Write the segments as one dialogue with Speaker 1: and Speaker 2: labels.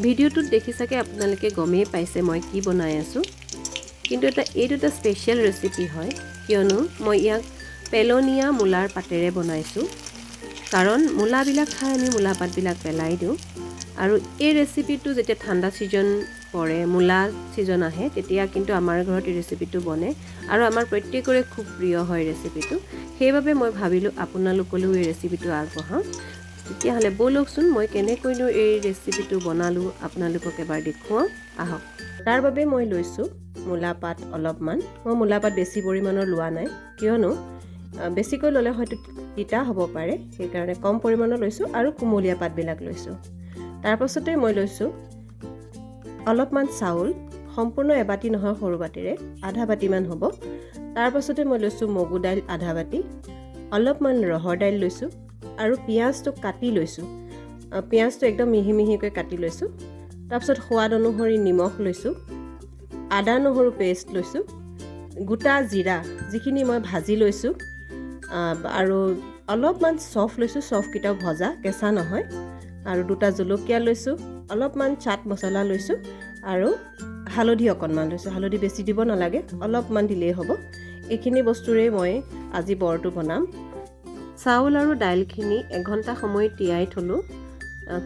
Speaker 1: ভিডিঅ'টোত দেখি চাগে আপোনালোকে গমেই পাইছে মই কি বনাই আছোঁ। কিন্তু এইটো এটা স্পেচিয়েল ৰেচিপি হয়, কিয়নো মই ইয়াক পেলনীয়া মূলাৰ পাতেৰে বনাইছোঁ। কাৰণ মূলাবিলাক খাই আমি মূলা পাতবিলাক পেলাই দিওঁ, আৰু এই ৰেচিপিটো যেতিয়া ঠাণ্ডা ছিজন পৰে, মূলা ছিজন আহে, তেতিয়া কিন্তু আমাৰ ঘৰত এই ৰেচিপিটো বনে আৰু আমাৰ প্ৰত্যেকৰে খুব প্ৰিয় হয় ৰেচিপিটো। সেইবাবে মই ভাবিলোঁ আপোনালোকলৈও এই ৰেচিপিটো আগবঢ়াওঁ। তেতিয়াহ'লে ব'লকচোন মই কেনেকৈনো এই ৰেচিপিটো বনালোঁ আপোনালোকক এবাৰ দেখুৱাওঁ আহক। তাৰ বাবে মই লৈছোঁ মূলা পাত অলপমান। মই মূলা পাত বেছি পৰিমাণৰ লোৱা নাই, কিয়নো বেছিকৈ ল'লে হয়তো তিতা হ'ব পাৰে, সেইকাৰণে কম পৰিমাণৰ লৈছোঁ আৰু কুমলীয়া পাতবিলাক লৈছোঁ। তাৰপাছতে মই লৈছোঁ অলপমান চাউল, সম্পূৰ্ণ এবাটি নহয়, সৰু বাটিৰে আধা বাটিমান হ'ব। তাৰপাছতে মই লৈছোঁ মগু দাইল আধা বাটি, অলপমান ৰহৰ দাইল লৈছোঁ আৰু পিঁয়াজটো কাটি লৈছোঁ। পিঁয়াজটো একদম মিহি মিহিকৈ কাটি লৈছোঁ। তাৰপিছত সোৱাদ অনুসৰি নিমখ লৈছোঁ, আদা নহৰু পেষ্ট লৈছোঁ, গোটা জিৰা যিখিনি মই ভাজি লৈছোঁ, আৰু অলপমান চফ লৈছোঁ, চফকেইটাও ভজা, কেঁচা নহয়, আৰু দুটা জলকীয়া লৈছোঁ, অলপমান চাট মছলা লৈছোঁ আৰু হালধি অকণমান লৈছোঁ। হালধি বেছি দিব নালাগে, অলপমান দিলেই হ'ব। এইখিনি বস্তুৰেই মই আজি বৰটো বনাম। চাউল আৰু দাইলখিনি এঘণ্টা সময় তিয়াই থ'লোঁ।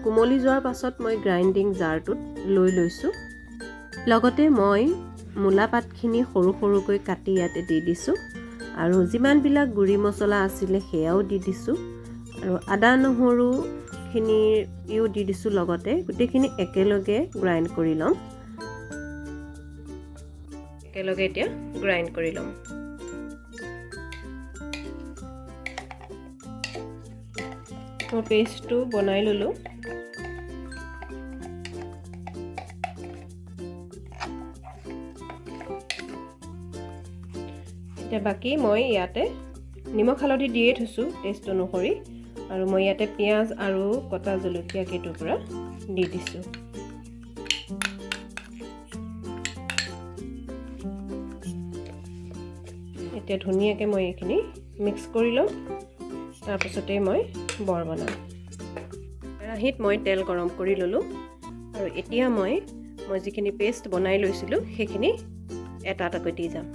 Speaker 1: কোমলি যোৱাৰ পাছত মই গ্ৰাইণ্ডিং জাৰটোত লৈ লৈছোঁ। লগতে মই মূলা পাতখিনি সৰু সৰুকৈ কাটি ইয়াতে দি দিছোঁ আৰু যিমানবিলাক গুড়ি মছলা আছিলে সেয়াও দি দিছোঁ আৰু আদা নহৰুখিনিও দি দিছোঁ। লগতে গোটেইখিনি একেলগে গ্ৰাইণ্ড কৰি ল'ম। একেলগে এতিয়া গ্ৰাইণ্ড কৰি ল'ম। মই পেষ্টটো বনাই ল'লোঁ। এতিয়া বাকী মই ইয়াতে নিমখ হালধি দিয়ে থৈছোঁ টেষ্ট অনুসৰি, আৰু মই ইয়াতে পিঁয়াজ আৰু কটা জলকীয়া কেইটুকুৰা দি দিছোঁ। এতিয়া ধুনীয়াকৈ মই এইখিনি মিক্স কৰি ল'ম। তাৰপাছতেই মই বৰ বনাম। কেৰাহীত মই তেল গৰম কৰি ল'লোঁ আৰু এতিয়া মই যিখিনি পেষ্ট বনাই লৈছিলোঁ সেইখিনি এটা এটাকৈ দি যাম।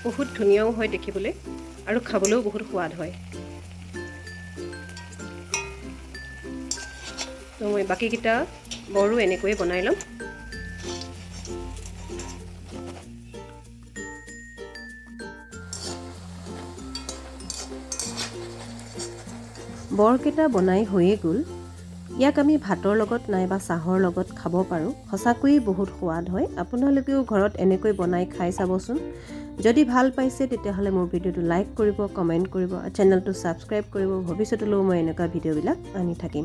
Speaker 1: বহুত ধুনীয়াও হয় দেখিবলৈ আৰু খাবলৈও বহুত সোৱাদ হয়। তো মই বাকীকেইটা বৰো এনেকৈয়ে বনাই ল'ম। বৰকেইটা বনাই হৈয়ে গ'ল। ইয়াক আমি ভাতৰ লগত নাইবা চাহৰ লগত খাব পাৰোঁ। সঁচাকৈয়ে বহুত সোৱাদ হয়। আপোনালোকেও ঘৰত এনেকৈ বনাই খাই চাবচোন। যদি ভাল পাইছে তেতিয়াহ'লে মোৰ ভিডিঅ'টো লাইক কৰিব, কমেণ্ট কৰিব, চেনেলটো ছাবস্ক্ৰাইব কৰিব। ভৱিষ্যতলৈও মই এনেকুৱা ভিডিঅ'বিলাক আনি থাকিম।